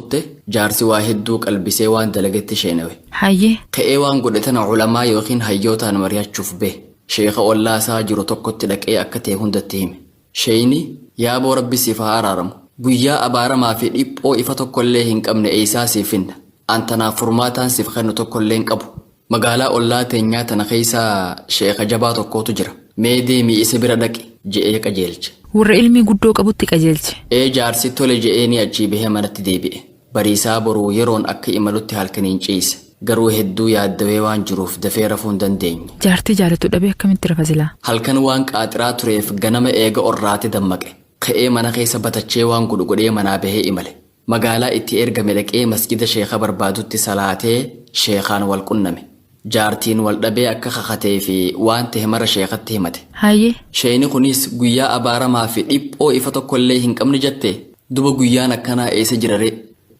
kutte jaarsi waa hedduu qalbisee waan dalagetti sheenawe. Hayyee. Ka'ee waan godhe tana culamaa yookiin hayyootaan mari'achuuf bahe. Sheekha ollaa isaa jiru tokkotti dhaqee akka ta'e hundatti hime. Sheeyni, Yaaboo Rabbi siif haa araaramu. Guyyaa abaaramaa fi dhiphoo ifa tokkollee hin qabne eeysaa siif finna? An tanaaf furmaataan siif kennu tokkollee hin qabu. Magaalaa ollaa teenyaa tana keeysa sheekha jabaa tokkootu jira. Mee deemii isa bira dhaqi je'ee qajeelche. Warra ilmii guddoo qabutti qajeelche. Ee jaarsi tole je'eenii achii bahee manatti deebi'e. Bariisaa boruu yeroon akka imalutti halkaniin ciise. Garuu hedduu yaaddawee waan jiruuf dafee rafuu hin dandeenye. Jaartii jaalatu dhabee akkamitti rafa silaa? Halkan waan qaaxiraa tureef ganama eega orraate dammaqe. Ka'ee mana keessa batachee waan godhu godhee manaa bahee imale. Magaalaa itti ergame dhaqee masjida sheekha barbaadutti salaatee sheekhaan wal qunname. Jaartiin wal dhabee akka kakatee fi waan tahe mara sheekhatti himate. Hayyee. Sheeyni kunis guyyaa abaaramaa fi dhiphoo ifa tokkollee hin qabne jattee? Duba guyyaan akkanaa eessa jira ree?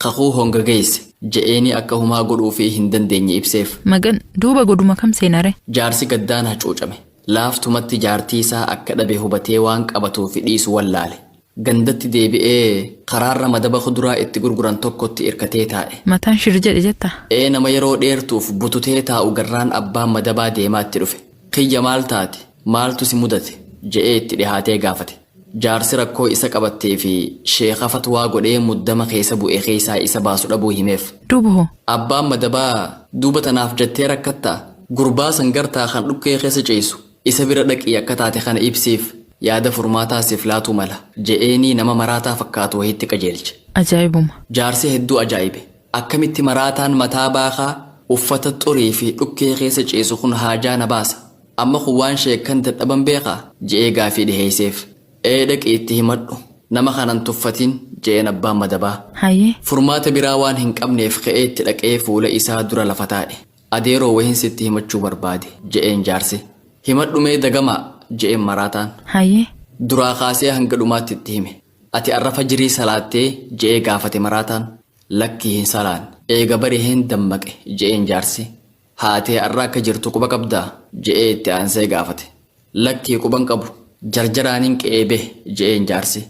Kakuu honga geesse, je'eenii akka humaa godhuufii hin dandeenye ibseef. Magan, duuba goduma kam seena ree? Jaarsi gaddaan hacuucame. Laaftumatti jaartii isaa akka dhabe hubatee waan qabatuu fi dhiisu wallaale. Gandatti deebi'ee karaarra madaba kuduraa itti gurguran tokkotti irkatee taa'e. Mataan shir jedhe jettaa? Ee nama yeroo dheertuuf bututee taa'u garraan abbaan madabaa deemaa itti dhufe. Kiyya maal taate? Maaltu si mudate? Je'ee itti dhihaatee gaafate. Jaarsi rakkoo isa qabattee fi sheekha fatwaa godhee muddama keessa bu'e keessaa isa baasu dhabuu himeef. Duuba hoo? Abbaan madabaa duuba tanaaf jettee rakkattaa? Gurbaa san gartaa kan dhukkee keessa ciisu? Isa bira dhaqii akka taate kana ibsiif, yaada furmaataa siif laatuu mala, je'eenii nama maraataa fakkaatu wahiitti qajeelche. Ajaa'ibuma. Jaarsi hedduu ajaa'ibe. Akkamitti maraataan mataa baakaa, uffata xurii fi dhukkee keessa ciisu kun haajaa na baasa? Amma kun waan sheekkan dadhaban beekaa? Je'ee gaafii dhiheeyseef. Ee dhaqii itti himadhu. Nama kana hin tuffatin, je'een abbaan madabaa. Hayyee. Furmaata biraa waan hin qabneef ka'ee itti dhaqee fuula isaa dura lafa taa'e. Adeeroo wahin sitti himachuu barbaade, je'een jaarsi. Himadhu mee dagamaa, je'een maraataan. Hayyee. Duraa kaasee hanga dhumaatti itti hime. Ati arra fajrii salaattee? je'ee gaafate maraataan. Lakkii hin salaanne. Eega bariheen dammaqe, je'een jaarsi. Haatee arra akka jirtu quba qabdaa? je'ee itti aansee gaafate. Lakkii quba hin qabu. Jarjaraanin qe'ee bahe, je'een jaarsi.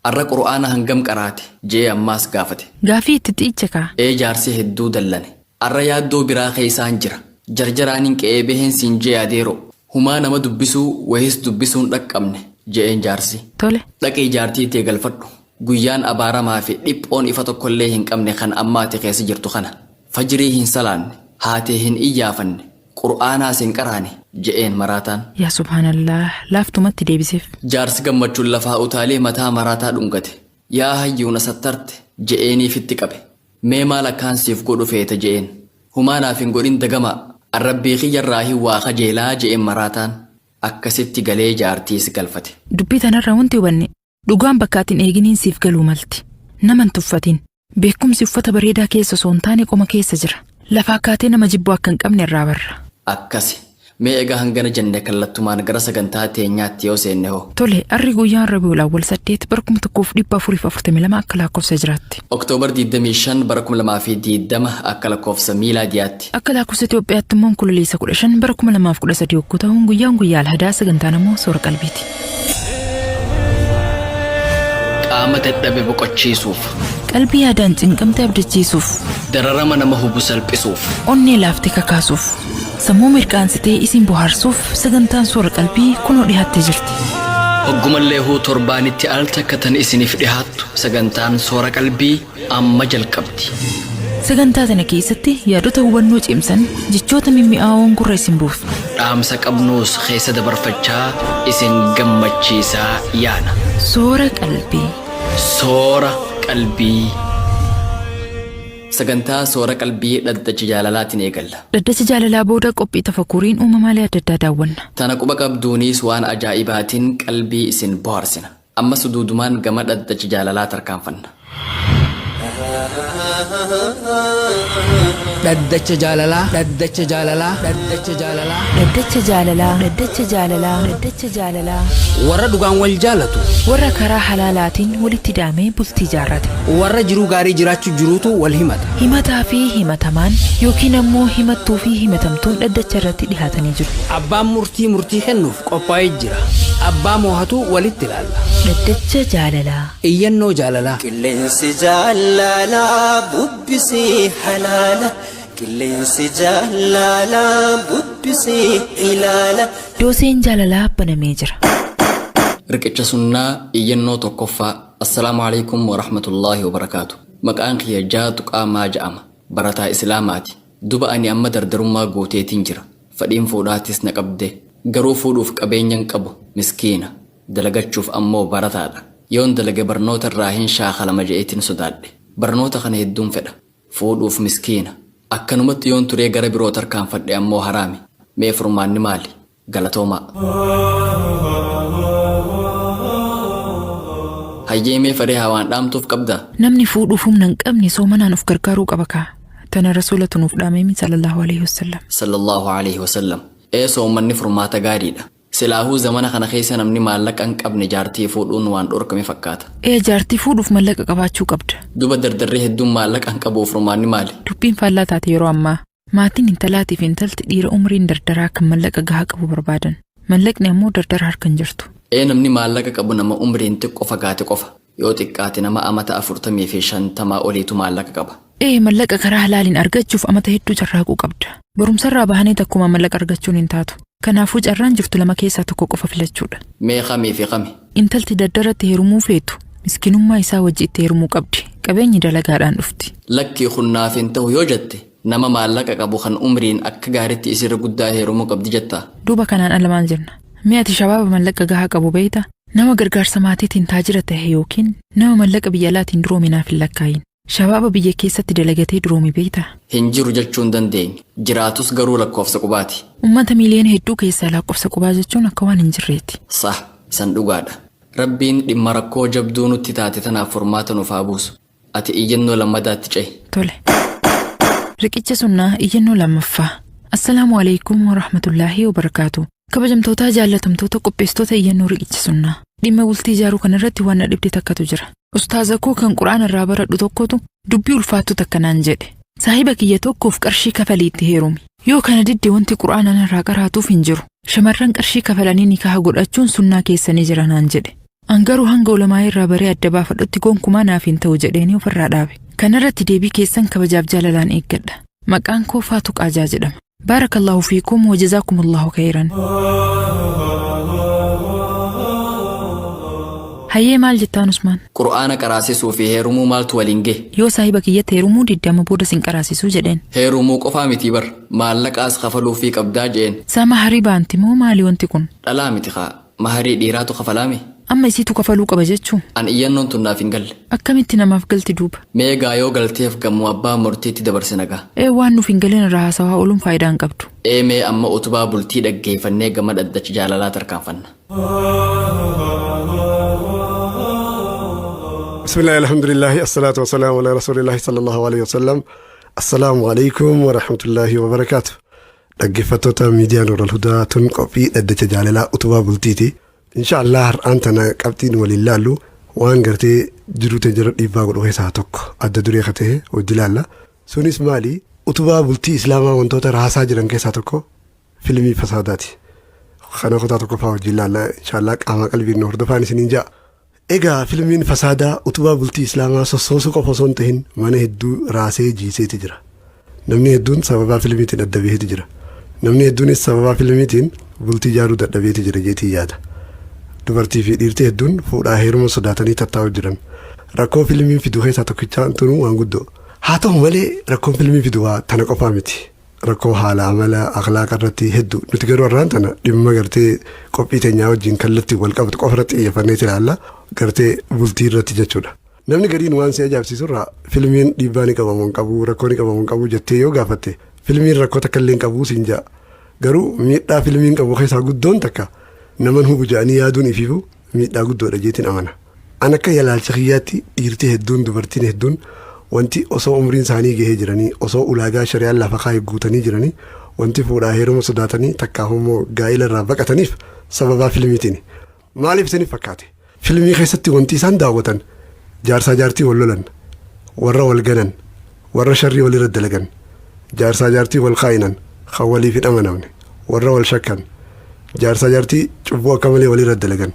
Arra Qur'aana hangam qaraate? Je'ee ammaas gaafate. Gaafii itti xiiche kaa. Ee jaarsi hedduu dallane. Arra yaaddoo biraa keeysaan jira. Jarjaraanin qe'ee baheen siin je'e adeeroo. Humaa nama dubbisuu wahiis dubbisuun dhaqqabne, je'een jaarsi. Tole. Dhaqii jaartii tee galfadhu. Guyyaan abaaramaa fi dhiphoon ifa tokkollee hin qabne kan amma ati keessa jirtu kana. Fajrii hin salaanne, haatee hin iyyaafanne, Qur'aanaas hin qaraane, je'een maraataan. Yaa subhaanallaah laaftumatti deebiseef. Jaarsi gammachuun lafaa utaalee mataa maraataa dhungate. Yaa hayyuu na sattarte, je'eenii fitti qabe. Mee maal akkaan siif godhu feeta je'een. Humaa naaf hin godhin dagamaa, an Rabbii kiyyarraahin waa kajeelaa je'een maraataan. Akkasitti galee jaartiis galfate. Dubbii tanarraa wanti hubanne dhugaan bakka ati hin eeginiin siif galuu malti. Nama hin tuffatin. Beekumsi uffata bareedaa keessa osoo hin taane qoma keessa jira. Lafaa kaatee nama jibbuu akka hin qabne irraa barra. Akkasi. Mee egaa hangana jenne kallattumaan gara sagantaa teenyaatti yoo seenne hoo? Tole, arri guyyaan Rabiul Awwal 8 bara 1442 akka lakkoofsa hijraatti. October 25 bara 2020 akka lakkoofsa miilaadiyaatti. Akka lakkoofsa Itoophiyaatti immoo Onkololeessa 15 bara 2013 yogguu ta'uun guyyaan guyyaa Alhadaa sagantaan ammoo soora qalbiiti. Qaama dadhabe boqochiisuuf. Qalbii yaadaan cinqamte abdachiisuuf. Dararama nama hubu salphisuuf. Onnee laafte kakaasuuf. Sammuu mirqaansitee isin bohaarsuuf sagantaan soora qalbii kunoo dhihaattee jirti. Hoggumallee huu torbaanitti al takka tan isiniif dhihaattu sagantaan soora qalbii amma jalqabdi. Sagantaa tana keessatti yaadota hubannoo cimsan jechoota mimmi'aawoon gurra isin buufna. Dhaamsa qabnuus keessa dabarfachaa isin gammachiisaa yaana. Soora qalbii. Soora qalbii. Sagantaa soora qalbii dhaddacha jaalalaatiin eegalla. Dhaddacha jaalalaa booda qophii tafakkuuriin uumamaalee adda addaa daawwanna. Tana quba qabduuniis waan ajaa'ibaatiin qalbii isin bohaarsina. Amma suduudumaan gama dhaddacha jaalalaa tarkaanfanna. Dhaddacha jaalalaa. Dhaddacha jaalalaa. Dhaddacha jaalalaa. Dhaddacha jaalalaa. Dhaddacha jaalalaa. Dhaddacha jaalalaa. Warra dhugaan wal jaalatu. Warra karaa halaalaatiin walitti daamee bultii jaarrate. Warra jiruu gaarii jiraachuu jiruutu wal himata. Himataa fi himatamaan yookiin ammoo himattuu fi himatamtuun dhaddacha irratti dhihaatanii jiru. Abbaan murtii murtii kennuuf qophaa'ee jira. Abbaa moohatu walitti ilaalla. Dhaddacha jaalalaa. Iyyannoo jaalalaa. Qilleensi jaalalaa bubbisii halaala. Qilleensi jaalalaa bubbisii ilaala. Dooseen jaalalaa banamee jira. Riqicha sunnaa iyyannoo tokkoffaa. Assalaamu alaikum warahmatullaahi wabarakaatu. Maqaan kiyya Jaatu Qaamaa ja'ama. Barataa Islaamaati. Duba ani amma dardarummaa guuteetiin jira. Fadhiin fuudhaatis na qabde. Garuu fuudhuuf qabeenya hin qabu. Miskiina. Dalagachuuf ammoo barataadha. Yoon dalage barnoota irraa hin shaakalama je'eetiin sodaadhe. Barnoota kana hedduun fedha. Fuudhuuf miskiina. Akkanumatti yoon turee gara biroo tarkaanfadhe ammoo haraami. Mee furmaanni maali? Galatoomaa. Hayyee mee Farihaa waan dhaamtuuf qabdaa? Namni fuudhuuf humna hin qabne soomanaan of gargaaruu qaba kaa. Tana Rasuulatu nuuf dhaameemi sallallahu alaihi wasallam. Sallallahu alaihi wasallam. Ee soommanni furmaata gaariidha. Silaahuu zamana kana keessa namni maallaqa hin qabne jaartii fuudhuun waan dhorkame fakkaata. Ee jaartii fuudhuuf mallaqa qabaachuu qabda. Duba dardarri hedduun maallaqa hin qabuuf furmaanni maali? Dubbiin faallaa taate yeroo ammaa. Maatiin intalaatiif intalti dhiira umriin dardaraa kan mallaqa gahaa qabu barbaadan. Mallaqni ammoo dardara harka hin jirtu. Ee namni maallaqa qabu nama umriin xiqqo fagaate qofa. Yoo xiqqaate nama amata 40 fi 50 oliitu maallaqa qaba. Ee mallaqa karaa halaaliin argachuuf amata hedduu carraaquu qabda. Barumsarraa bahanii takkuma mallaqa argachuun hin taatu. Kanaafuu carraan jirtu lama keessaa tokko qofa filachuudha. Mee kamii fi kami? Intalti dardaratti heerumuu feetu miskinummaa isaa wajji itti heerumuu qabdi. Qabeenyi dalagaadhaan dhufti. Lakkii kun naaf hin ta'u yoo jette nama maallaqa qabu kan umriin akka gaariitti isirra guddaa heerumuu qabdi jettaa? Duuba kanaan ala maal jenna? Mee ati shabaaba mallaqa gahaa qabu beeyta? Nama gargaarsa maatiitiin taajira tahe yookiin nama mallaqa biyya alaatiin duroome naaf hin lakkaayin. Shabaaba biyya keessatti dalagatee duroome beeyta? Hin jiru jechuu hin dandeenyu. Jiraatus garuu lakkoofsa qubaati. Ummata miiliyoona hedduu keessaa lakkoofsa qubaa jechuun akka waan hin jirreeti. Sah, san dhugaadha. Rabbiin dhimma rakkoo jabduu nutti taate tanaaf furmaata nuuf haa buusu. Ati iyyannoo lammadaatti cehi. Tole. Riqicha sunnaa iyyannoo lammaffaa. Assalaamu alaikum warahmatullaahi wabarakaatu. Kabajamtootaa jaallatamtoota qopheessitoota iyyannoo riqicha sunnaa. Dhimma bultii ijaaruu kanarratti waan na dhibde takkatu jira. Ustaaza koo kan Qur'aana irraa baradhu tokkotu dubbii ulfaattuu takka naan jedhe. Saahiba kiyya tokkoof qarshii kafalii itti heerumi. Yoo kana didde wanti Qur'aana narraa qaraatuuf hin jiru. Shamarran qarshii kafalanii nikaha godhachuun sunnaa keessa ni jira naan jedhe. An garuu hanga ulamaa'ii irraa baree adda baafadhutti gonkumaa naaf hin ta'u jedheenii ofirraa dhaabe. Kanarratti deebii keessan kabajaaf jaalalaan eeggadha. Maqaan koo Faatu Qaajaa jedhama. Baarakallahu fiikum wa jazaakumullahu khayran. Hayyee maal jettaan Usmaan? Qur'aana qaraasisuu fi heerumuu maaltu waliin gahe? Yoo saahiba kiyyatti heerumuu didde amma booda sin qaraasisuu jedheen. Heerumuu qofaa mitii bar maallaqaas kafaluufii qabdaa je'een. Saa maharii baanti moo maali wanti kun? Dhalaa miti kaa maharii dhiiraatu kafalaami? Amma isiitu kafaluu qaba jechuu? An iyyannoon tun naaf hin galle. Akkamitti namaaf galti duuba? Mee gaa yoo galteef gammuu abbaa murtiitti dabarsina gaa. Ee waan nuuf hin galin irraa haasawaa ooluun faayidaa hin qabdu. Ee mee amma utubaa bultii dhaggeeffannee gama dhaddacha jaalalaa tarkaanfanna. Bismillahi alhamdulillahi assalatu wassalamu ala rasulillahi sallallahu alaihi wasallam. Assalaamu alaikum wa rahmatullahi wa barakaatu. Dhaggeeffattoota miidiyaa Nuural Hudaa tun qophii dhaddacha jaalalaa utubaa bultiiti. Insha Allah har'aan tana qabxiin waliin laallu waan gartee jiruu teenya irra dhiibbaa godhu keessaa tokko adda duree ka ta'e wajji laalla. Sunis maali? Utubaa bultii Islaamaa wantoota raasaa jiran keessaa tokko filmii fasaadaati. Kana kutaa tokkoffaa wajjin laalla insha Allah qaamaa qalbiin nu hordofaan isiniin ja'a. Egaa filmiin fasaadaa utubaa bultii Islaamaa sossoosuu qofa osoo hin tahin mana hedduu raasee jiiseeti jira. Namni hedduun sababaa filmiitiin adda baheeti jira. Namni hedduunis sababaa filmiitiin bultii ijaaruu dadhabeeti jira jeetiin yaada. Dubartii fi dhiirti hedduun fuudhaa heeruma sodaatanii tattaa'u jiran. Rakkoo filmiin fidu keessaa tokkichaan tunuu waan guddoo. Haa ta'u malee rakkoon filmiin fidu waa tana qofaa miti. Rakkoo haala amala akhlaaqa irratti hedduu. Nuti garuu har'aan tana dhimma gartee qophii teenyaa wajjin kallattiin wal qabatu qofa irratti xiyyeeffanneeti ilaalla. Gartee bultii irratti jechuudha. Namni gariin waan si ajaa'ibsiisu irraa filmiin dhiibbaa ni qabamu hin qabu rakkoo ni qabamu hin qabu jettee yoo gaafatte filmiin rakkoo takka illee hin qabu siin ja'a. Garuu miidhaa filmiin qabu keessaa guddoon takka naman hubu ja'anii yaaduun ifiifu miidhaa guddoodha jeetiin amana. An akka yalaalcha kiyyaatti dhiirti hedduun dubartiin hedduun Wanti osoo umriin isaanii gahee jiranii osoo ulaagaa shari'aan lafa kaa'e guutanii jiranii wanti fuudhaa heeruma sodaatanii takkaaf immoo gaa'ila irraa baqataniif sababaa filmiitiin. Maaliif isiniif fakkaate? Filmii keessatti wanti isaan daawwatan jaarsaa jaartii wal lolan, warra wal ganan, warra sharrii walirra dalagan, jaarsaa jaartii wal kaa'inan, kan waliif hin amanamne, warra wal shakkan, jaarsaa jaartii cubbuu akka malee walirra dalagan.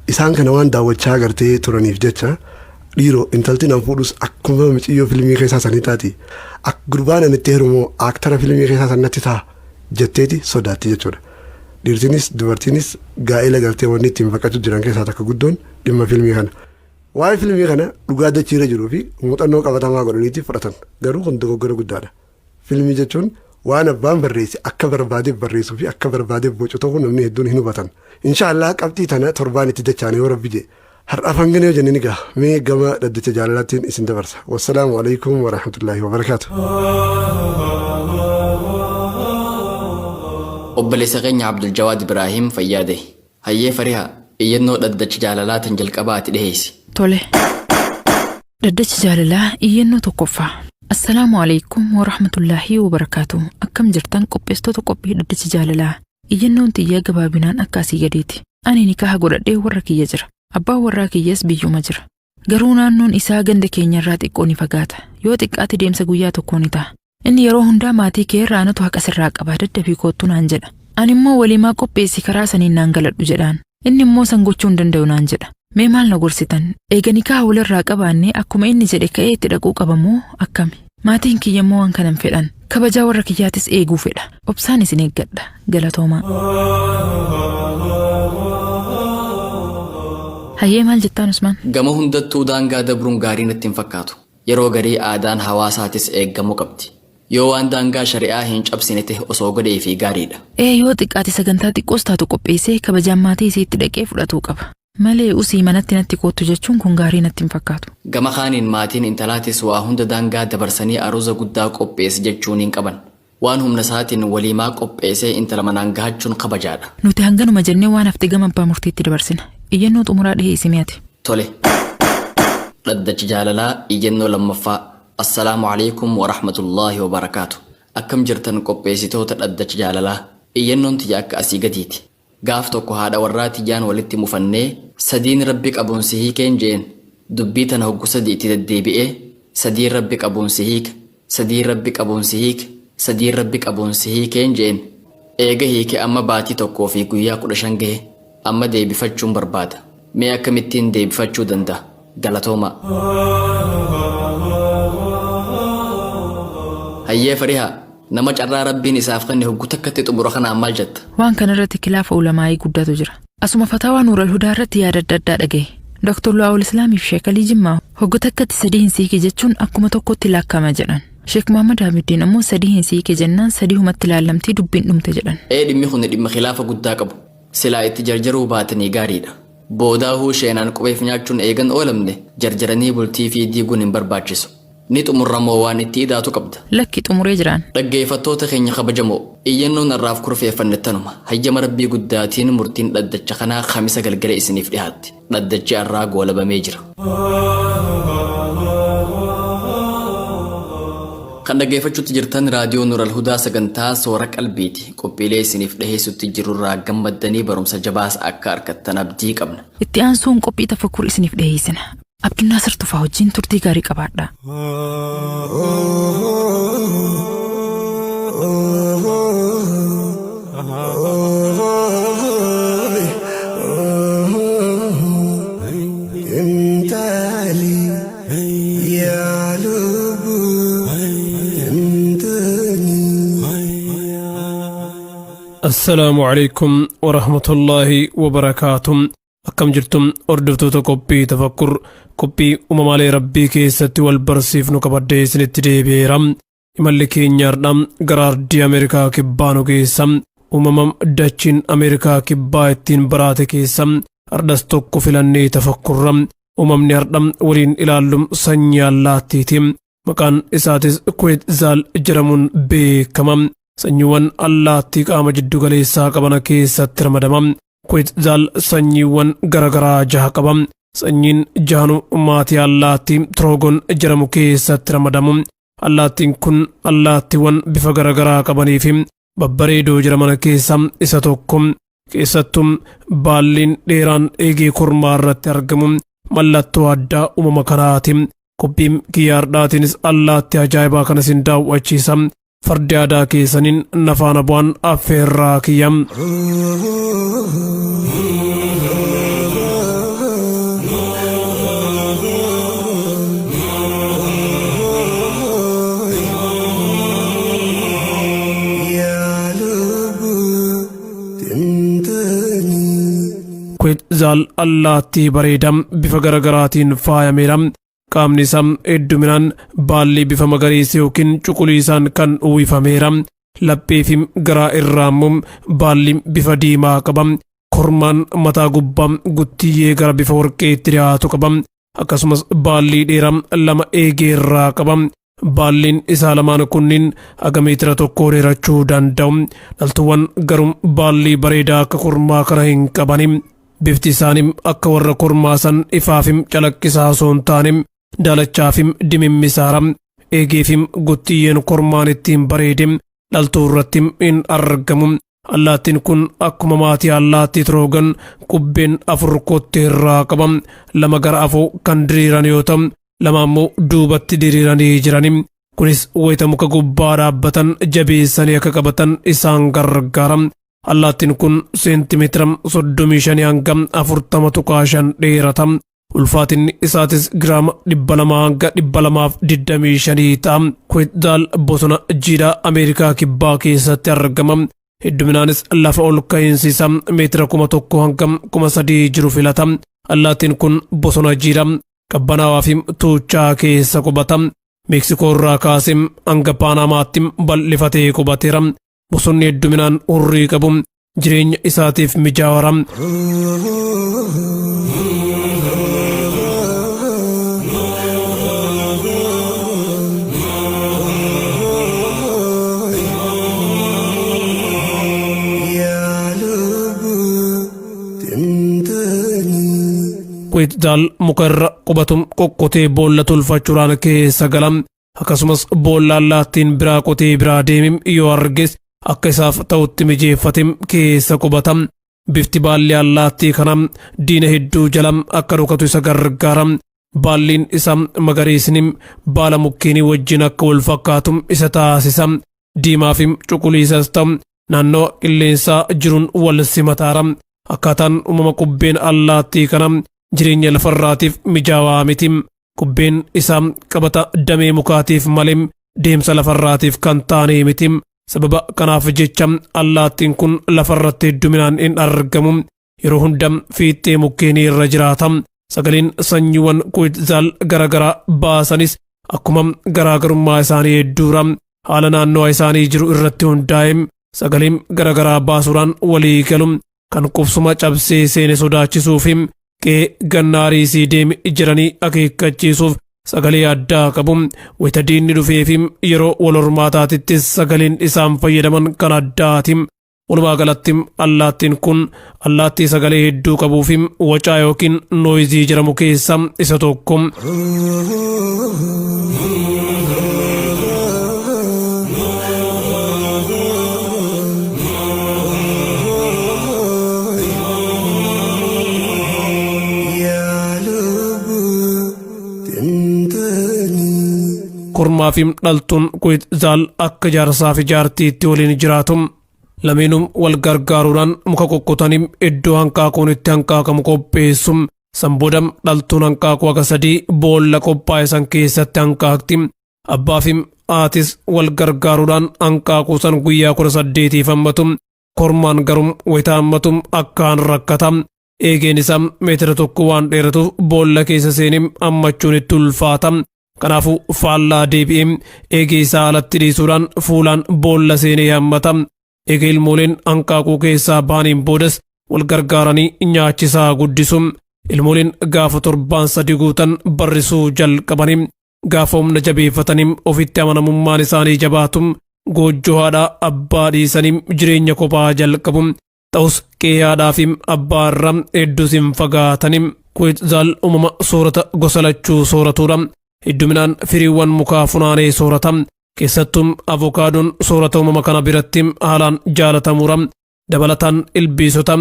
Isaan kana waan daawwachaa gartee turaniif jecha dhiiroo intalti nan fuudhus akkuma miciyyoo filmii keessaa sanii taati. Gurbaan ani itti heerumoo aaktara filmii keessaa sanatti ta'a jetteeti sodaatti jechuudha. Dhiirtinis dubartiinis gaa'ela gartee wanni ittiin baqachuu jiran keessaa takka guddoon dhimma filmii kana. Waa'ee filmii kana dhugaa dachiirra jiruu fi muuxannoo qabatamaa godhaniiti fudhatan. Garuu kun dogoggora guddaadha. Filmii jechuun waan abbaan barreesse akka barbaadeef barreessuu fi akka barbaadeef bocu ta'uu namni hedduun hin hubatan. Inshaallah qabxii tana torbaan itti dachaane yoo rabbi jedhe. Har'aaf hangana yoo jenne ni gaha. Mee gama dhaddacha jaalalaattiin isin dabarsa. Wassalaamu alaikum wa rahmatullaahi wa barakaatu. Obboleessa keenya Abdul Jawaad Ibraahim fayyaa dahi. Hayyee Fariha, iyyannoo dhaddacha jaalalaa tan jalqabaa ati dhiheessi. Tole. Dhaddacha jaalalaa iyyannoo tokkoffaa. Assalaamu alaikum wa rahmatullaahi wa barakaatu. Akkam jirtan qopheessitoota qophii dhaddacha jaalalaa? Iyyannoon tiyya gabaabinaan akka asii gadiiti. Ani nikaha godhadhee warra kiyya jira. Abbaan warraa kiyyas biyyuma jira. Garuu naannoon isaa ganda keenyarraa xiqqoo ni fagaata. Yoo xiqqaate deemsa guyyaa tokkoo ni ta'a. Inni yeroo hundaa maatii kee irraa anatu haqa sirraa qaba daddafii koottu naan jedha. Ani immoo waliimaa qopheessi karaa saniin naan galadhu jedhaan. Inni immoo san gochuu hin danda'u naan jedha. Mee maal na gorsitan? Eega nikaha walirraa qabaanne akkuma inni jedhe ka'ee itti dhaquu qaba moo akkami? Maatiin kiyya immoo waan kana hin fedhan. Kabajaa warra kiyyaatis eeguu fedha. Obsaan isin eeggadha. Galatoomaa. Hayyee maal jettaan Usmaan? Gama hundattuu daangaa dabruun gaarii natti hin fakkaatu. Yeroo garii aadaan hawaasaatis eeggamuu qabdi. Yoo waan daangaa shari'aa hin cabsine tahe osoo godheefii gaariidha. Ee yoo xiqqaate sagantaa xiqqoos taatu qopheessee kabajaan maatii isiitti dhaqee fudhatuu qaba. Malee usii manatti natti koottu jechuun kun gaarii natti hin fakkaatu. Gama kaaniin maatiin intalaatis waa hunda daangaa dabarsanii aruuza guddaa qopheessi jechuunii hin qaban. Waan humna isaatiin waliimaa qopheesee intala manaan gahachuun kabajaadha. Nuti hanganuma jennee waan hafte gama abbaa murtiitti dabarsina. Iyyannoo xumuraa dhiheessi mee ati. Tole. Dhaddacha Jaalalaa Iyyannoo 2ffaa Assalaamu Aleykum Warahmatullaahi Wabarakaatu Akkam jirtan qopheessitoota dhaddacha jaalalaa? Iyyannoon tiyya akka asii gadiiti. Gaaf tokko haadha warraa tiyyaan walitti mufannee sadiin Rabbi qabuun si hiikeen je'een. Dubbii tana hoggu sadi itti deddeebi'ee sadiin Rabbi qabuun si hiika, sadiin Rabbi qabuun si hiike, sadiin Rabbi qabuun si hiikeen je'een. Eega hiike amma baatii 1 fi guyyaa 15 gahe. Amma deebifachuun barbaada. Mee akkamittiin deebifachuu danda'a? Galatoomaa. Hayyee Farihaa, nama carraa Rabbiin isaaf kenne hoggu takkatti xumura kanaan maal jetta? Waan kana irratti kilaafa ulamaa'ii guddatu jira. Asuma fataawaa Nuural Hudaa irratti yaada adda addaa dhagaye. Dr. Lu'aawul Islaamii fi Sheek Alii Jimmaa hoggu takkatti sadii hin siiki jechuun akkuma tokkotti laakkama jedhan. Sheek Muhammad Abiddiin ammoo sadii hin siike jennaan sadihumatti laallamtii dubbiin dhumte jedhan. Ee dhimmi kuni dhimma khilaafa guddaa qabu. Silaa itti jarjaruu baatanii gaariidha. Boodaahuu sheenaan qubeef nyaachuun eegan oolamne jarjaranii bultii fii diiguun hin barbaachisu. Ni xumurra moo waan itti idaatu qabda? Lakki xumuree jiraan. Dhaggeeffattoota keenya kabajamoo, iyyannoon har'aaf kurfeeffanne tanuma. Hayyama Rabbii guddaatiin murtiin dhaddacha kanaa Khamisa galgala isiniif dhihaatti. Dhaddachi har'aa goolabamee jira. Kan dhaggeeffachuutti jirtan Raadiyoo Nural Hudaa sagantaa Soora Qalbiiti. Qophiilee isiniif dhiheessutti jirrurraa gammaddanii barumsa jabaas akka argattan abdii qabna. Itti aansuun qophii tafakkur isiniif dhiheessina. Abdunnaasir Tufaa wajjin turtii gaarii qabaadhaa. Assalaamu alaikum warahmatullaahi wabarakaatu. Akkam jirtu hordoftoota qophii tafakkur qophii uumamaalee rabbii keessatti wal barsiifnu qabadhee isinitti deebi'eera. Imalli keenya har'a gara ardii Ameerikaa kibbaa nu geessa. Uumama dachiin Ameerikaa kibbaa ittiin baraate keessa hardhas tokko filannee tafakkurra. Uumamni hardha waliin ilaallu sanyii allaattiiti. Maqaan isaatis Kuweetzaal jedhamuun beekama. Sanyiiwwan allaattii qaama jiddu galeessaa qaban keessatti ramadama. Kuweetzaal sanyiiwwan garaagaraa jaha qaba. Sanyiin jahanuu maatii allaattii Tiroogon jedhamu keessatti ramadamu. Allaattiin kun allaattiiwwan bifa garaagaraa qabanii fi babbareedoo jedhaman keessaa isa tokko. Keessattuu baalliin dheeraan eegee kormaa irratti argamu mallattoo addaa uumama kanaati. Qophiin kiyyaardhaatiinis allaattii ajaa'ibaa kana isin daawwachiisa. Fardi aadaa keessaniin nafaana bu'aan affeerraa kiyya. Kuweetzaal allaattii bareedaa bifa garaagaraatiin faayameera. Qaamni isaa hedduminaan baalli bifa magariisa yookiin cuquliisaan kan uwwifameera. Laphee fi garaa irraa immoo baalli bifa diimaa qaba. Kormaan mataa gubbaa guttiyyee gara bifa warqeetti dhiyaatu qaba. Akkasumas baallii dheeraa lama eegee irraa qaba. Baalliin isaa lamaan kunniin haga meetira tokkoo dheerachuu danda'u. Dhaltuuwwan garuu baallii bareedaa akka kormaa kana hin qabani. Bifti isaanii akka warra kormaa san ifaaf calaqqisaa osoo hin taane daalachaaf dimimmisaara. Eegeef guttiyyeen kormaan ittiin bareede dhaltuu irratti hin argamu. Allaattiin kun akkuma maatii allaattii Tiroogan qubbeen afur kottee irraa qaba. Lama gara afoo kan diriiran yoo ta'u, lama ammoo duubatti diriiranii jirani. Kunis wayita muka gubbaa dhaabbatan jabeessanii akka qabatan isaan gargaara. Allaattiin kun seentimeetira 35 hanga 40.5 dheerata. Ulfaatinni isaatis giraama 200 hanga 225 ta'a. Kuweetzaal bosona jiidhaa Ameerikaa Kibbaa keessatti argama. Hedduminaanis lafa ol ka'iinsi isaa meetira 1000 hanga 3000 jiru filata. Allaattiin kun bosona jiidhaa qabbanaawaa fi tuuchaa keessa qubata. Meeksikoo irraa kaasee hanga Paanamaatti bal'ifatee qubateera. Bosonni hedduminaan hurrii qabu jireenya isaatiif mijaawara. Kuweetzaal muka irra qubatu qoqqotee boolla tolfachuudhaan keessa gala. Akkasumas boolla allaattiin biraa qotee biraa deemim yoo arges akka isaaf ta'utti mijeeffate keessa qubata. Bifti baalli allaattii kana diina hedduu jala akka dhokatu isa gargaara. Baalliin isaa magariisni baala mukkeenii wajjin akka wal fakkaatu isa taasisa. Diimaa fi cuquliisas ta'u naannoo qilleensaa jiruun wal simataara. Akkaataan uumama qubbeen allaattii kana jireenya lafarraatiif mijaawaa miti. Qubbeen isaa qabata damee mukaatiif malee deemsa lafarraatiif kan taane miti. Sababa kanaaf jecha allaattiin kun lafarratti hedduminaan hin argamu. Yeroo hunda fiixee mukkeenii irra jiraata. Sagaleen sanyiiwwan kuweetzaal garaagaraa baasanis akkuma garaagarummaa isaanii hedduura. Haala naannoo isaanii jiru irratti hundaa'e sagaleen garaagaraa baasuudhaan walii galu. Kan qubsuma cabsee seene sodaachisuu fi qe'ee gannaariisii deemi jedhanii akeekkachiisuuf sagalee addaa qabu. Wayita diinni dhufee fi yeroo wal hormaataatittis sagaleen isaan fayyadaman kan addaati. Walumaa galatti allaattiin kun allaattii sagalee hedduu qabuu fi wacaa yookiin nooyizii jedhamu keessaa isa tokko. Kormaa fi dhaltuun Kuweetzaal akka jaarsaa fi jaartiitti waliin jiraatu. Lameenuu wal gargaaruudhaan muka qoqqotanii iddoo hanqaaquun itti hanqaaqamu qopheessu. San booda dhaltuun hanqaaquu haga sadii boolla qophaa'e san keessatti hanqaaqti. Abbaa fi haatis wal gargaaruudhaan hanqaaquu san guyyaa 18f hammatu. Kormaan garuu wayita hammatu akkaan rakkata. Eegeen isaa meetira tokko waan dheeratuuf boolla keessa seenee hammachuun itti ulfaata. Kanaafuu faallaa deebi'ee eegee isaa alatti dhiisuudhaan fuulaan boolla seenee hammata. Eega ilmooleen hanqaaquu keessaa ba'aniin boodas wal gargaaranii nyaachisaa guddisu. Ilmooleen gaafa torbaan sadi guutan barrisuu jalqabanii gaafa humna jabeeffatanii ofitti amanamummaan isaanii jabaatu goojjoo haadhaa abbaa dhiisanii jireenya kophaa jalqabu. Ta'us qe'ee haadhaa fi abbaa irraa hedduus hin fagaatanii. Kuweetzaal uumama soorata gosa lachuu sooratuudha. Hedduminaan firiiwwan mukaa funaanee soorata. Keessattuu avokaadoon soorata uumama kana biratti haalaan jaalatamuudha. Dabalataan ilbiisota,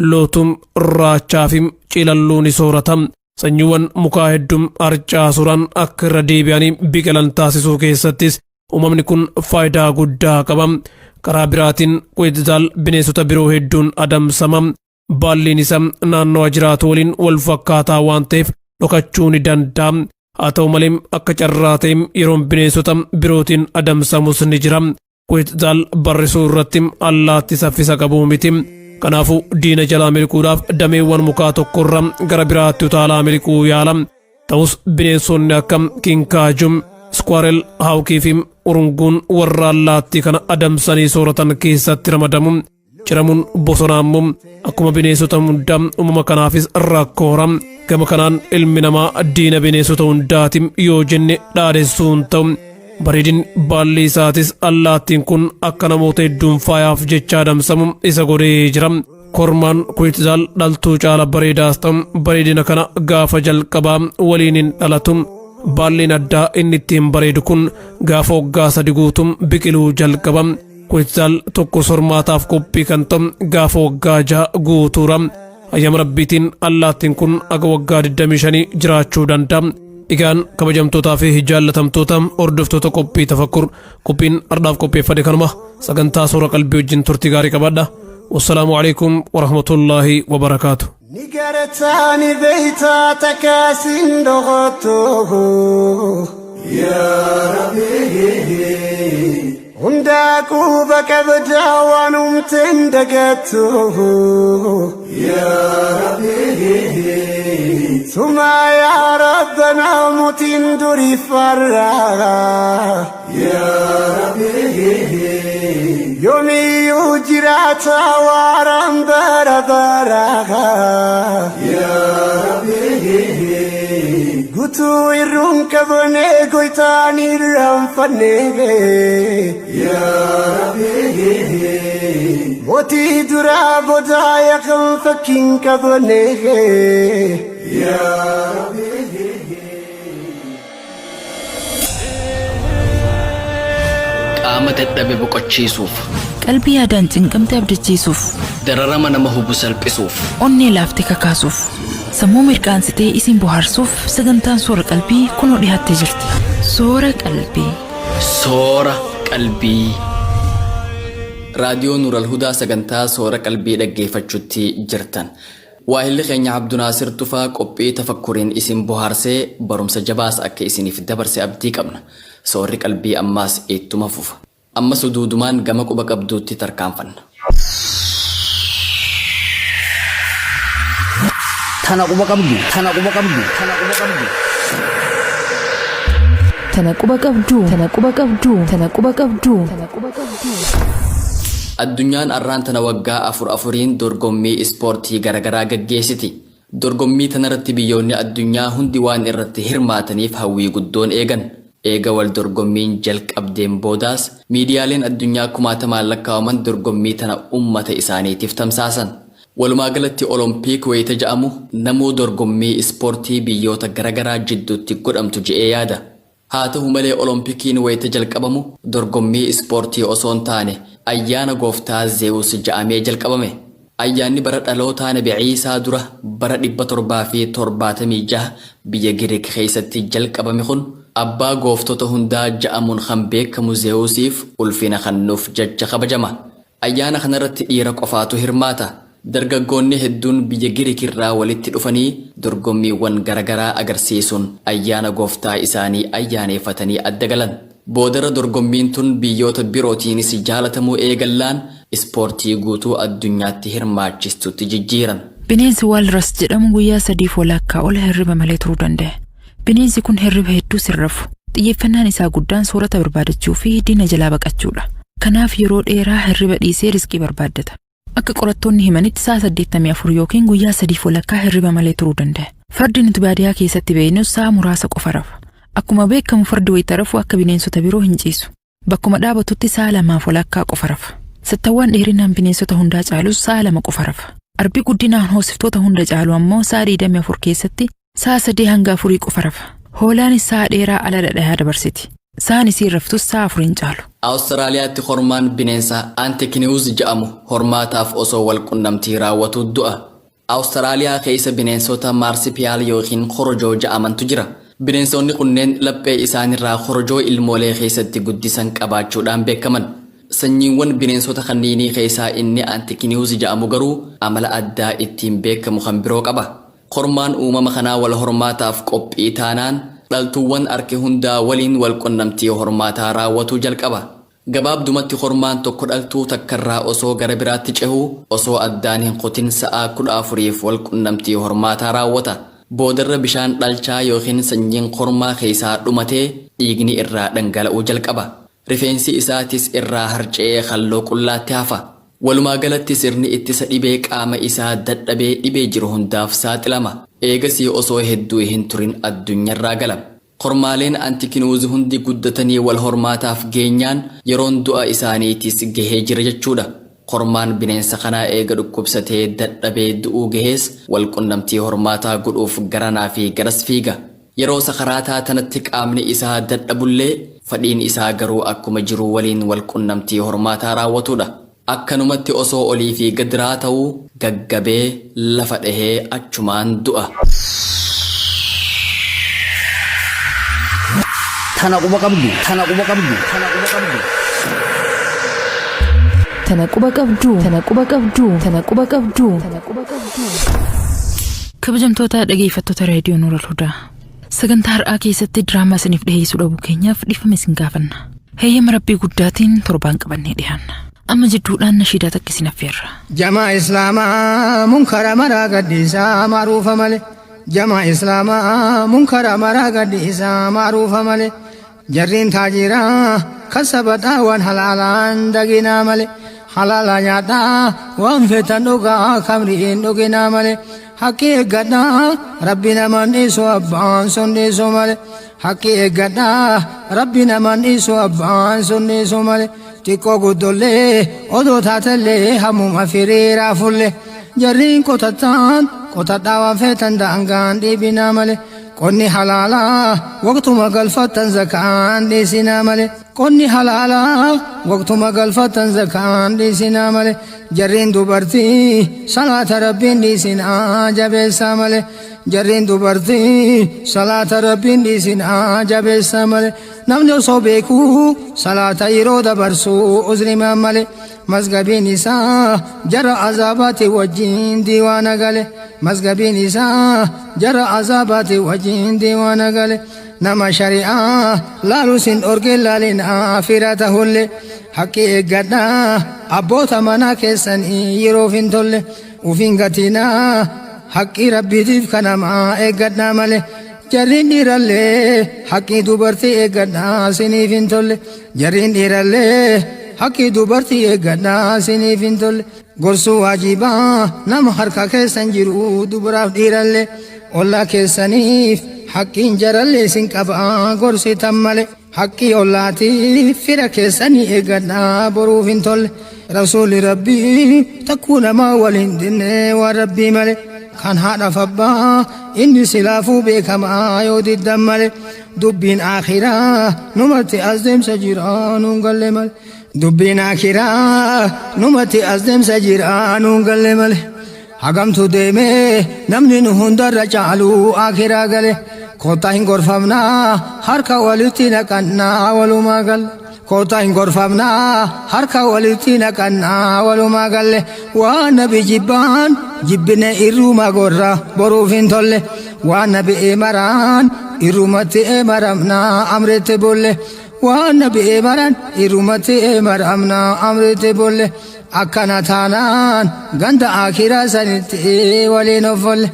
lootuu, raachaa fi cilalluu ni soorata. Sanyiiwwan mukaa hedduun harcaasuudhaan akka irra deebi'anii biqilan taasisuu keessattis uumamni kun faayidaa guddaa qaba. Karaa biraatiin Kuweetzaal bineensota biroo hedduun adamsama. Baalliin isaa naannoo jiraatu waliin wal fakkaataa waan ta'eef dhokachuu ni danda'a. Haa ta'u malee, akka carraa ta'e yeroon bineensota birootiin adamsamus ni jira. Kuweetzaal barrisuu irratti allaatti saffisa qabu miti. Kanaafuu diina jalaa miliquudhaaf dameewwan mukaa tokkorra gara biraatti utaalaa miliquu yaala. Ta'us bineensonni akka kinkajou, squirrel, hawkii fi urunguun warra allaattii kana adamsanii sooratan keessatti ramadamu. Ciramuun bosonaa immoo akkuma bineensota hundaa uumama kanaafis rakkoora. Gama kanaan ilmi namaa diina bineensota hundaati yoo jenne dhaadessuu hin ta'u. Bareedin baalli isaatis allaattiin kun akka namoota hedduun faayaaf jecha adamsamu isa godhee jira. Kormaan Kuweetzaal dhaltuu caala bareedaas ta'u, bareedina kana gaafa jalqabaa waliin hin dhalatu. Baalliin addaa inni ittiin bareedu kun gaafa waggaa 3 guutuu biqiluu jalqaba. Kuweetzaal tokko hormaataaf qophii kan ta'u gaafa waggaa 6 guutuura. Hayyama Rabbiitiin allaattiin kun aga waggaa 25 jiraachuu danda'a. Egaan kabajamtootaa fi jaallatamtoota hordoftoota qophii Tafakkur, qophiin ardhaaf qopheeffate kanuma. Sagantaa Soora Qalbii wajjin turtii gaarii qabaadha. Wassalaamu alaikum warahmatullaahi wabarakaatu. Ni garataa, ni beeytaa, takaasin dhoqotto. Yaa Rabbi, hundaa quba qabdaa, waan humteen dagattu. Yaa Rabbi, Suma yaa Rabbana, mootiin durii farraa. Yaa Rabbi, yoomiyyuu jiraata waaraan bara baraa. Yaa Rabbi, guutuu irruun qabne, goytaan irraanfanne. Yaa Rabbi, mootii duraa boodaa yakkan fakkiin qabne. Yaa Rabbi. Qaama dadhabe boqochiisuuf, Qalbii yaadaan cinqamte abdachiisuuf, dararama nama hubu salphisuuf, onnee laaftee kakaasuuf, sammuu mirqaansitee isin bohaarsuuf sagantaan Soora Qalbii kunoo dhiyaattee jirti. Soora Qalbii. Soora Qalbii. Raadiyoo Nuural Hudaa, sagantaa Soora Qalbii dhaggeeffachuutti jirtan. Waahilli keenya Abdunaasir Tufaa qophii tafakkuriin isin bohaarsee barumsa jabaas akka isiniif dabarse abdii qabna. Soorri Qalbii ammaas ittuma fufa. Ammas uduudumaan gama quba qabduutti tarkaanfanna. Tana quba qabdu, tana quba qabdu, tana quba qabdu. Tana quba qabduu, tana quba qabduu, tana quba qabduu, tana quba qabduu. Addunyaan arraan tana waggaa afur afuriin dorgommii ispoortii garaagaraa gaggeessiti. Dorgommii tanarratti biyyoonni addunyaa hundi waan irratti hirmaataniif hawwii guddoon eegan. Eega wal dorgommiin jalqabdeen boodaas miidiyaaleen addunyaa kumaatamaan lakkaa'aman dorgommii tana ummata isaaniitiif tamsaasan. Walumaa galatti Oloompiik wayita ja'amu namuu dorgommii ispoortii biyyoota garaagaraa jidduutti godhamtu je'ee yaada. Haa ta'u malee, Oloompikiin wayita jalqabamu dorgommii ispoortii osoo hin taane ayyaana gooftaa Zeewus ja'amee jalqabame. Ayyaanni bara dhalootaa Nabi Ciisaa dura bara 776 biyya Giriik keessatti jalqabame kun abbaa gooftota hundaa ja'amuun kan beekamu Zeewusiif ulfina kennuuf jecha kabajama. Ayyaana kanarratti dhiira qofaatu hirmaata. Dargaggoonni hedduun biyya Giriik irraa walitti dhufanii dorgommiiwwan garaagaraa agarsiisuun ayyaana gooftaa isaanii ayyaaneeffatanii adda galan. Boodarra dorgommiin tun biyyoota birootiinis jaalatamuu eegallaan ispoortii guutuu addunyaatti hirmaachistutti jijjiiran. Bineensi Walrus jedhamu guyyaa 3.5 ol hirriba malee turuu danda'a. Bineensi kun hirriba hedduu sirrafu. Xiyyeeffannaan isaa guddaan soorata barbaadachuu fi diina jalaa baqachuudha. Kanaaf yeroo dheeraa hirriba dhiisee riskii barbaaddata. Akka qorattoonni himanitti sa'a 84 yookiin guyyaa 3.5 hirriba malee turuu danda'a. Fardi nuti baadiyyaa keessatti beeknus sa'a muraasa qofa rafa. Akkuma beekamu fardi wayita rafu akka bineensota biroo hin ciisu. Bakkuma dhaabatutti sa'a 2.5 qofa rafa. Sattawwaan dheerinaan bineensota hundaa caalus sa'a 2 qofa rafa. Arbi guddinaan hoosiftoota hunda caalu ammoo sa'a 24 keessatti sa'a 3 hanga 4 qofa rafa. Hoolaanis sa'a dheeraa ala dhadhayaa dabarsiti. Sa'aan isiin raftus sa'a 4 hin caalu. Awustiraaliyaatti hormaan bineensa Antikiniwuz jedhamu hormaataaf osoo wal qunnamtii raawwatu du'a. Awustiraaliyaa keessa bineensota maarsipiyaal yookiin korojoo jedhamantu jira. Bineensonni kunneen laphee isaanirraa korojoo ilmoolee keessatti guddisan qabaachuudhaan beekaman. Sanyiiwwan bineensota kanniinii keessaa inni Antikiniwuz jedhamu garuu amala addaa ittiin beekamu kan biroo qaba. Kormaan uumama kanaa wal hormaataaf qophii taanaan dhaltuuwwan arke hundaa waliin wal qunnamtii hormaataa raawwatuu jalqaba. Gabaabdumatti kormaan tokko dhaltuu takkarraa osoo gara biraatti cehuu osoo addaan hin kutin sa'aa 14f wal qunnamtii hormaataa raawwata. Boodarra bishaan dhalchaa yookiin sanyiin kormaa keessaa dhumatee dhiigni irraa dhangala'uu jalqaba. Rifeensi isaatis irraa harca'ee halloo qullaatti hafa. Walumaa galatti sirni ittisa dhibee qaama isaa dadhabee dhibee jiru hundaaf saaxilama. Eegasii osoo hedduu hin turin addunyaarraa gala. Kormaaleen antikinuuz hundi guddatanii wal hormaataaf geenyaan yeroon du'a isaaniitis gahee jira jechuudha. Kormaan bineensa kanaa eega dhukkubsatee dadhabee du'uu gahees wal qunnamtii hormaataa godhuuf garanaa fi garas fiiga. Yeroo sakaraataa tanatti qaamni isaa dadhabullee fadhiin isaa garuu akkuma jiru waliin wal qunnamtii hormaataa raawwatudha. Akkanumatti osoo olii fi gadiraa ta'uu gaggabee lafa dhahee achumaan du'a. Tana quba qabdu. Tana quba qabdu. Tana quba qabdu. Tana quba qabdu. Tana quba qabdu. Tana quba qabdu. Tana quba qabdu. Kabajamtoota dhageeffattoota raadiyoo Nuural Hudaa. Sagantaa har'aa keessatti diraamaa isiniif dhiyeessuu dhabuu keenyaaf dhiifama isin gaafanna. Heeyyama Rabbii guddaatiin torbaan qabannee dhiyaanna. Amma jidduudhaan nashiidaa takka isin affeerra. Jamaa Islaamaa munkara maraa gadhiisaa maaruufa malee. Jamaa Islaamaa munkara maraa gadhiisaa maaruufa malee. Jarriin taajiraa kasabadhaa waan halaalaan daginaa malee. Halaala nyaadhaa waan feetan dhugaa kamriin dhuginaa malee. Haqqi eeggadhaa rabbi namaan dhiisu abbaan sun dhiisu malee. Haqqi eeggadhaa rabbi namaan dhiisu abbaan sun dhiisu malee. Xiqqoo guddollee odoo taatellee hammuma firiiraa fulle. Jarriin qotattaan qotadhaa waan feetan daangaan dhiibinaa malee. Qonni halaalaa waqtuma galfattan zakaan dhiisinaa malee. Qonni halaalaa waqtuma galfattan zakaan dhiisinaa malee. Jarriin dubartii salaata rabbiin dhiisinaa jabeessaa malee. Jarriin dubartii salaata rabbiin dhiisinaa jabeessaa malee. Namni osoo beekuu salaata yeroo dabarsuu uzrimaan malee. Masgabiin isaa jara azaabaati wajjin diiwaana gale. Masgabiin isaa jara azaabaati wajjin diiwaana gale. Nama shari'aa laalu sin dhorkin laalinaa fira tahulle. Haqqi eeggadhaa abboota manaa keessanii yeroof hin tolle. Ufin gatinaa haqqi rabbiitiif kanamaa eeggadhaa malee. Jarriin dhiirallee haqqi dubartii eeggadhaa siniif hin tolle. Jarriin dhiirallee haqqi dubartii eeggadhaa siniif hin tolle. Gorsuu waajibaa nama harka keessan jiru dubaraaf dhiirallee ollaa keessaniif haqqiin jarallee sin qabaa gorsitan malee. Haqqi ollaatiif fira keessanii eeggadhaa boruuf hin tolle. Rasuulli rabbii takkuu namaa waliin dinne waan rabbii malee. Kan haadhaaf abbaa inni silaafuu beekamaa yoo diddan malee. Dubbiin akhiraa numatti as deemsa jira nuun galle malee. Dubbiin akhiraa numatti as deemsa jira nuun galle malee. Hagamtu deemee namni nu hundarra caalu akhiraa gale. Kottaa hin gorfamnaa harka walitti naqannaa walumaa galle. Kottaa hin gorfamnaa harka walitti naqannaa walumaa galle. Waan nabi jibbaan jibbine irruma gorra boruuf hin tolle. Waan nabi eemaraan irrumatti eemaramnaa amritti bulle. Waan nabi eemaran irrumatti eemaramnaa amritti bulle. Akkana taanaan ganda akiraa sanitti waliin offolle.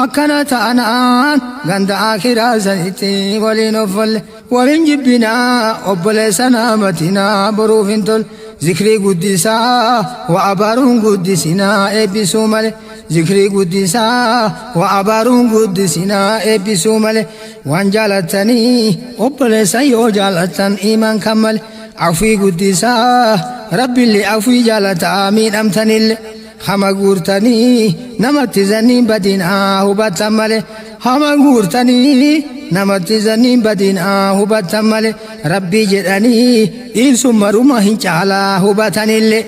Akkana taanaan ganda akiraa sanitti waliin offolle. Waliin jibbinaa obboleessa namatinaa boruuf hin tolle. Zikrii guddisaa wa abaaruun guddisinaa eebbisuu malee. Zikrii guddisaa wa abaaruun guddisinaa eebbisuu malee. Waan jaalattanii obboleessa yoo jaalattan imaan kan malee. Afii guddisaa rabbiillee afii jaalataa miidhamtanillee. Hama guurtanii namatti zanniin badinaa hubattan malee. Hama guurtanii namatti zanniin badinaa hubattan malee. Rabbii jedhanii dhiisuun maruma hin caalaa hubatanillee.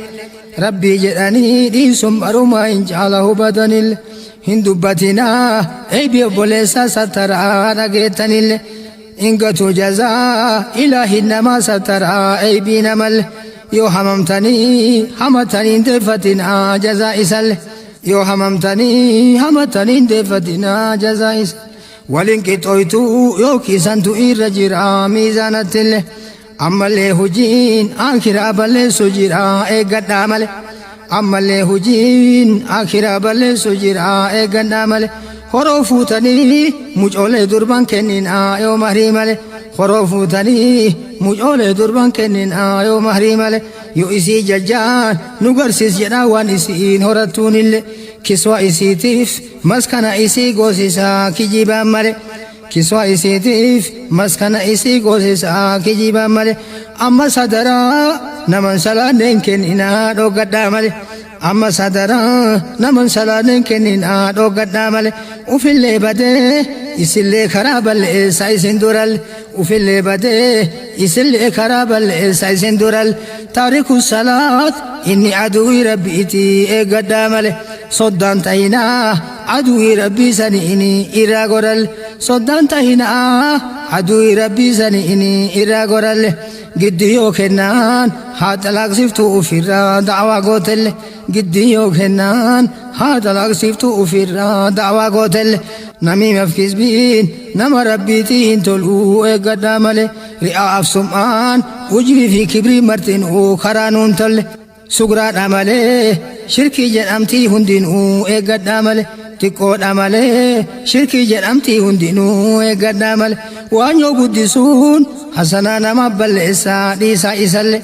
Rabbii jedhanii dhiisuun maruma hin caalaa hubatanillee. Hin dubbatinaa eebi obboleessa sattaraa dhageettanillee. Ingatu jazaa ilaahi namaa sattaraa eebii namallee. Yoo hamamtanii hamatanii hin deeffatinaa jazaa isallee. Yoo hamamtanii hamatanii hin deeffatinaa jazaa isa. Waliin qixxooytuu yookiin santu irra jira miizaanattillee. Ammallee hojiin akiraa balleessu jira eeggadhaa malee. Ammallee hojiin akiraa balleessu jira eeggadhaa malee. Horoo fuutanii mucoolee durban kenninaa yoo mahrii malee. Horoo fuutanii mucoolee durban kenninaa yoo mahrii malee. Yoo isii jajjaan nu garsiis jedhaa waan isiin horattuunillee. Kiswa isiitiif maskana isii goosisaa kijibaan malee. Kiswa isiitiif maskana isii goosisaa kijibaan malee. Amma sadaraa naman salaanneen kenninaa dhooggadhaa malee. Amma sadaraa naman salaanneen kenninaa dhooggadhaa malee. Ufillee badee isillee karaa balleessa isin dural. Ufillee badee isillee karaa balleessa isin dural. Taariku salaat inni aduwii rabbiiti eeggadhaa malee. Soddaan ta'inaa aduwii rabbii saniini irraa goral. Soddaan ta'inaa aduwii rabbii saniini irraa goral. Giddi yoo kennaan haa xalaaqsiftuu ofirraa da'awaa gootelle. Giddi yoo kennaan haa xalaaqsiftuu ofirraa da'awaa gootelle. Namiimaaf kisbiin nama rabbiitii hin toluu eeggadhaa malee. Ri'aaf sum'aan ujbii fi kibrii martinuu karaa nuun tolle. Sugraadha malee shirkii jedhamtii hundinuu eeggadhaa malee. Xiqqoodha malee shirkii jedhamtii hundinuu eeggadhaa malee. Waan yoo guddisuun hasanaa nama balleessaa dhiisaa isallee.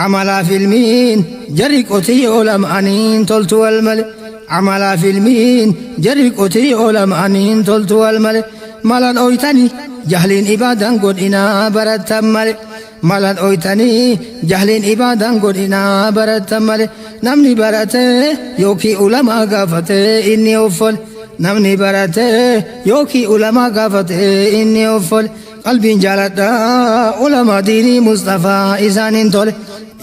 Amalaaf ilmiin jarri qotiyyoo lamaaniin toltu wal malee. Amalaaf ilmiin jarri qotiyyoo lamaaniin toltu wal malee. Mala dhooytanii jahliin ibaadan godhinaa barattan malee. Mala dhooytanii jahliin ibaadan godhinaa barattan malee. Namni baratee yookiin ulamaa gaafatee inni offole. Namni baratee yookiin ulamaa gaafatee inni offole. Qalbiin jaaladhaa ulamaa diinii Mustafaa isaaniin tole.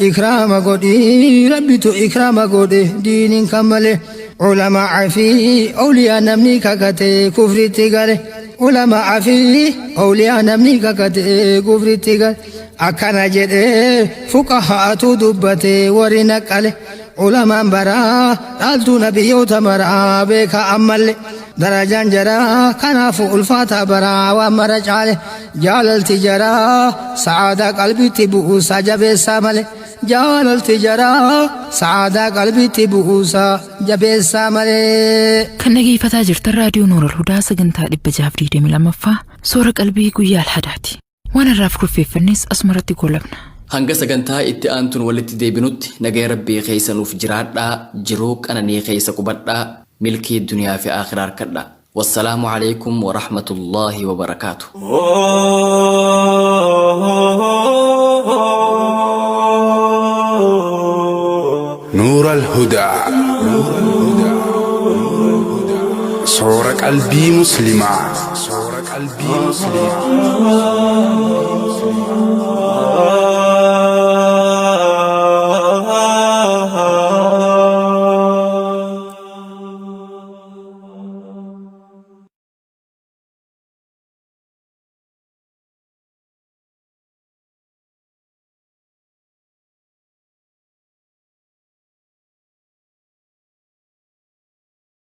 Ikraama godhii rabbitu ikraama godhe diiniin kan malee. Ulamaa fi awliyaa namni kakatee kufritti gale. Ulamaa fi awliyaa namni kakatee kufritti gale. Akkana jedhee fuqahaatu dubbatee warri naqale. Ulamaan baraa dhaaltuu nabiyyoota maraa beeka ammallee. Darajaan jaraa kanaafu ulfaata baraa waan mara caale. Jaalalti jaraa sa'aadaa qalbiitti bu'uusaa jabeessaa malee. Jaalalti jaraa sa'aadaa qalbiitti bu'uusaa jabeessaa malee. Kan dhageeffataa jirtan raadiyoo Nooral Hudaa sagantaa 622ffaa soora qalbii guyyaa alhadaati. Waan irraaf kurfeeffannes asumarratti goolabna. Hanga sagantaa itti aantuun walitti deebinutti nagaya rabbii keessa nuuf jiraadhaa jiruu qananii keessa qubadhaa milkii duniyaa fi akhiraa harkadhaa. Wassalaamu alaikum wa rahmatullaahi wa barakaatu. نور الهدى صور قلبي مسلما صور قلبي مسلما.